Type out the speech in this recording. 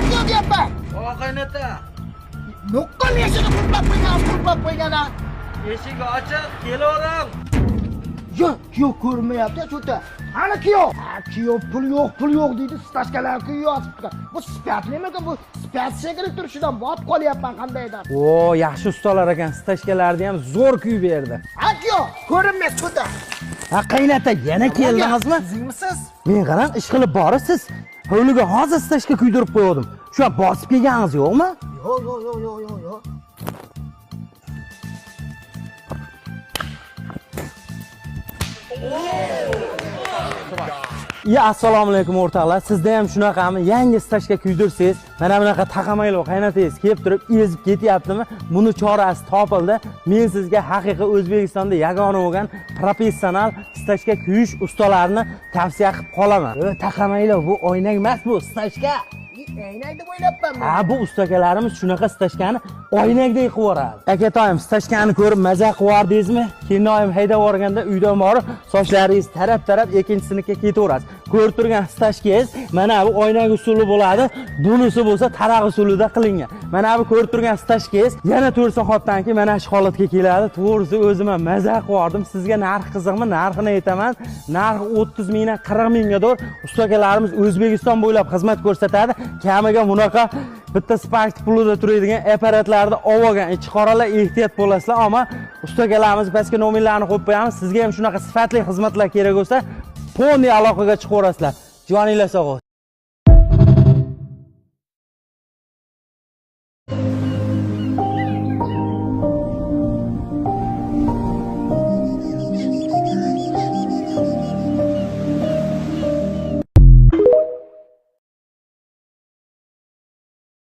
Kuyov deyapman. O qaynota. Nuqqul eshigini qulflab qo'ygan, qulflab qo'ygan ha. Eshik ochiq, kelaveram. Yo'q, kuyov ko'rinmayapti cho'ta. Qani kuyov? Ha, kuyov pul yo'q, pul yo'q deydi, stashkalar kuyib. Bu sifatli bu sifat shekilli turishidan botib qolyapman qandaydir. O, yaxshi ustalar ekan, stashkalarni ham zo'r kuyib berdi. Ha, kuyov, ko'rinmas cho'ta. Ha, qaynota, yana keldingizmi? Sizmisiz? Men qarang, ish qilib boribsiz. Hovliga hozir stashka kuydirib qo'ydim. Shu ham bosib kelganingiz yo'qmi? Yo'q, yo'q, yo'q, yo'q, yo'q, yo'q. Ya, assalomu alaykum o'rtoqlar. Sizda ham shunaqami? Yangi stashka kuydirsangiz, mana bunaqa taqamayli qaynotangiz kelib turib ezib ketyaptimi? Buni chorasi topildi. Men sizga haqiqiy O'zbekistonda yagona bo'lgan professional stashka kuyish ustalarini tavsiya qilib qolaman. Taqamayli, bu oynak emas, bu stashka. Aynak deb o'ylabman men. Ha, bu ustakalarimiz shunaqa stashkani oynakdek qilib yuboradi. Akatoyim, stashkani ko'rib maza qilib yubordingizmi? Kelinoyim haydab yuborganda uydan borib, sochlaringiz tarab-tarab ikkinchisinikiga ketaverasiz. Ko'rib turgan stashkangiz mana bu oynak usuli bo'ladi. Bunisi bo'lsa taraq usulida qilingan. Mana bu ko'rib turgan stashkangiz yana 4 soatdan keyin mana shu holatga keladi. To'g'risi o'zim ham maza qilib yubordim. Sizga narx qiziqmi? Narxini aytaman. Narxi 30 mingdan 40 mingga to'g'ri. Ustakalarimiz O'zbekiston bo'ylab xizmat ko'rsatadi. Kamiga bunaqa bitta Spark pulida turadigan apparatlarni olib olgan ichi qoralar ehtiyot bo'lasizlar, ammo ustakalarimiz pastga nomerlarini qo'yib qo'yamiz. Sizga ham shunaqa sifatli xizmatlar kerak bo'lsa, полный aloqaga chiqaverasizlar. Joninglar sog' bo'lsin.